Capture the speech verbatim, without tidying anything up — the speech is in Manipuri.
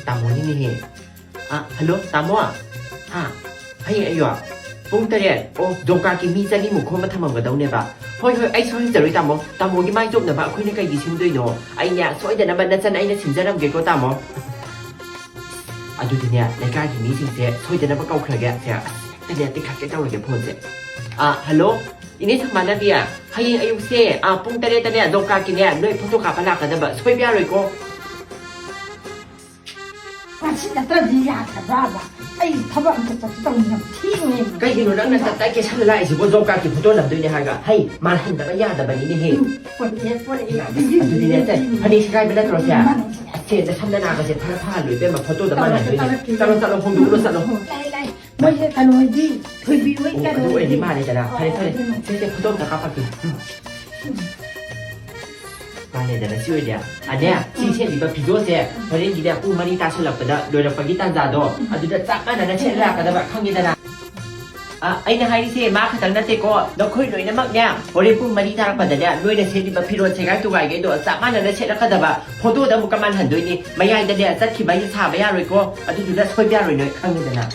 ꯇꯥꯃꯣꯅꯤꯅꯦꯍꯦ꯫ ꯑ, ꯍꯜꯂꯣ, ꯇꯥꯃꯣ꯫ ꯍꯥ? ꯍꯌꯦꯡ ꯑꯌꯨꯛ ꯄꯨꯡ ꯇꯔꯦꯠ? ꯑꯣ, ꯖꯣꯕ ꯀꯥꯔꯗꯀꯤ ꯃꯤ ꯆꯅꯤꯃꯨꯛ ꯈꯣꯝꯕ ꯊꯝꯃꯝꯒꯗꯧꯅꯦꯕ꯫ ꯍꯣꯏ, ꯍꯣꯏ, ꯑꯩ ꯁꯣꯏꯍꯟꯖꯔꯣꯏ, ꯇꯥꯃꯣ꯫ ꯇꯥꯃꯣꯒꯤ ꯃꯥꯏ ꯆꯣꯞꯅꯕ ꯑꯩꯈꯣꯏꯅ ꯀꯩꯒꯤ ꯁꯤꯟꯗꯣꯏꯅꯣ? ꯑꯩꯅꯦ, ꯁꯣꯏꯗꯅꯕ ꯅꯆꯟ ꯑꯩꯅ ꯁꯤꯟꯖꯔꯝꯒꯦꯀꯣ, ꯇꯥꯃꯣ꯫ ꯑꯗꯨꯗꯤꯅꯦ, ꯂꯩꯀꯥꯏꯒꯤ ꯃꯤꯁꯤꯡꯁꯦ ꯁꯣꯏꯗꯅꯕ ꯀꯧꯈ꯭ꯔꯒꯦ꯫ ꯁꯦ, ꯑꯁ, ꯍꯦꯛꯇꯅꯦ, ꯇꯤꯛꯈꯠꯀꯦ ꯇꯧꯔꯒꯦ ꯐꯣꯟꯁꯦ꯫ ꯑ, ꯍꯜꯂꯣ? ꯏꯅꯦ ꯁꯃꯥꯟꯅꯕꯤ, ꯍꯌꯦꯡ ꯑꯌꯨꯛꯁꯦ, ꯑ, ꯄꯨꯡ ꯇꯔꯦꯠꯇꯅꯦ, ꯖꯣꯕ ꯀꯥꯔꯗꯀꯤꯅꯦ, ꯅꯣꯏ ꯐꯣꯇꯣ ꯀꯥꯞꯄ ꯂꯥꯛꯀꯗꯕ ꯁꯣꯏꯕ ꯌꯥꯔꯣꯏꯀꯣ꯫ ꯉꯁꯤ ꯅꯠꯇ꯭ꯔꯗꯤ ꯌꯥꯗ꯭ꯔꯕ꯭ꯔꯥꯕ? ꯑꯩ ꯊꯕꯛ ꯑꯝꯇ ꯆꯠꯀꯦ ꯇꯧꯅꯤ, ꯌꯥꯝ ꯊꯦꯡꯉꯦ꯫ ꯀꯩꯒꯤꯅꯣ ꯅꯪꯅ ꯇꯞꯇꯥꯏ ꯀꯦꯁꯜꯂ ꯂꯥꯛꯏꯁꯤꯕꯣ? ꯖꯣꯕ ꯀꯥꯔꯗꯀꯤ ꯐꯣꯇꯣ ꯅꯝꯗꯣꯏꯅꯦ ꯍꯥꯏꯔꯒ꯫ ꯍꯩ, ꯃꯥꯜꯍꯟꯗꯕ ꯌꯥꯗꯕꯅꯤꯅꯦꯍꯦ꯫ ꯎꯝ, ꯄꯣꯔꯛꯑꯦ, ꯄꯣꯔꯛꯑꯦ꯫ ꯑꯗꯨꯗꯤꯅꯦ, ꯁꯦ, ꯐꯅꯦꯛ ꯁꯦꯒꯥꯏꯕ ꯅꯠꯇ꯭ꯔꯣ, ꯁꯦ? ꯃꯥꯅꯦ, ꯁꯦ꯫ ꯑꯁꯦ, ꯅꯁꯝ ꯅꯅꯥꯒꯁꯦ ꯐꯔ ꯐꯔ ꯂꯣꯏ, ꯏꯕꯦꯝꯃ, ꯐꯣꯇꯣꯗ ꯇꯧꯔꯛꯀꯦ, ꯃꯥꯜꯍꯟꯗꯣꯏꯅꯦ꯫ ꯇꯧꯔꯛꯀꯦ꯫ ꯆꯠꯂꯣ, ꯆꯠꯂꯣ, ꯍꯣꯡꯗꯣꯛꯎꯔꯣ, ꯆꯠꯂꯣ꯫ ꯂꯥꯏ, ꯂꯥꯏ꯫ ꯃꯣꯏꯁꯦ ꯀꯩꯅꯣ ꯍꯣꯏꯗꯤ, ꯊꯣꯏꯕꯤ ꯍꯣꯏ, ꯑꯣ, ꯀꯩꯅꯣ ꯑꯗꯨ ꯑꯣꯏꯔꯗꯤ ꯍꯣꯏꯗꯤ꯫ ꯃꯥꯜꯂꯦꯗꯅ꯫ ꯐꯔꯦ, ꯐꯔꯦ꯫ ꯑꯗꯨꯅ꯫ ꯁꯦ, ꯁꯦ, ꯐꯣꯇꯣ ꯑꯝꯇ ꯀꯥꯞꯄꯛꯀꯦ꯫ ꯎꯝ꯫ ꯃꯥꯜꯂꯦꯗꯅ, ꯁꯤ ꯑꯣꯏꯔꯗꯤ꯫ ꯑꯅꯦ, ꯁꯤ ꯁꯦꯠꯂꯤꯕ ꯐꯤꯖꯣꯜꯁꯦ ꯍꯣꯔꯦꯟꯒꯤꯅꯦ ꯄꯨꯡ ꯃꯔꯤ ꯇꯥꯁꯜꯂꯛꯄꯗ ꯂꯣꯏꯔꯛꯄꯒꯤ ꯇꯥꯟꯖꯥꯗꯣ, ꯑꯗꯨꯗ ꯆꯞ ꯃꯥꯟꯅꯅ ꯁꯦꯠꯂ ꯂꯥꯛꯀꯗꯕ, ꯈꯪꯉꯦꯗꯅ? ꯑ, ꯑꯩꯅ ꯍꯥꯏꯔꯤꯁꯦ ꯃꯥ ꯈꯛꯇꯪ ꯅꯠꯇꯦꯀꯣ, ꯅꯈꯣꯏ ꯂꯣꯏꯅꯃꯛꯅꯦ, ꯍꯣꯔꯦꯟ ꯄꯨꯡ ꯃꯔꯤ ꯇꯥꯔꯛꯄꯗꯅꯦ, ꯅꯣꯏꯅ ꯁꯦꯠꯂꯤꯕ ꯐꯤꯔꯣꯜ ꯁꯦꯒꯥꯏ ꯇꯨꯒꯥꯏꯈꯩꯗꯣ ꯆꯞ ꯃꯥꯟꯅꯅ ꯁꯦꯠꯂꯛꯀꯗꯕ, ꯐꯣꯇꯣꯗ ꯑꯃꯨꯛꯀ ꯃꯥꯟꯍꯟꯗꯣꯏꯅꯤ, ꯃꯌꯥꯏꯗꯅꯦ ꯆꯠꯈꯤꯕ ꯍꯥꯏꯁꯦ ꯁꯥꯕ ꯌꯥꯔꯣꯏꯀꯣ, ꯑꯗꯨꯗꯨꯅ ꯁꯣꯏꯕ ꯌꯥꯔꯣꯏ ꯅꯣꯏ, ꯈꯪꯉꯦꯗꯅ?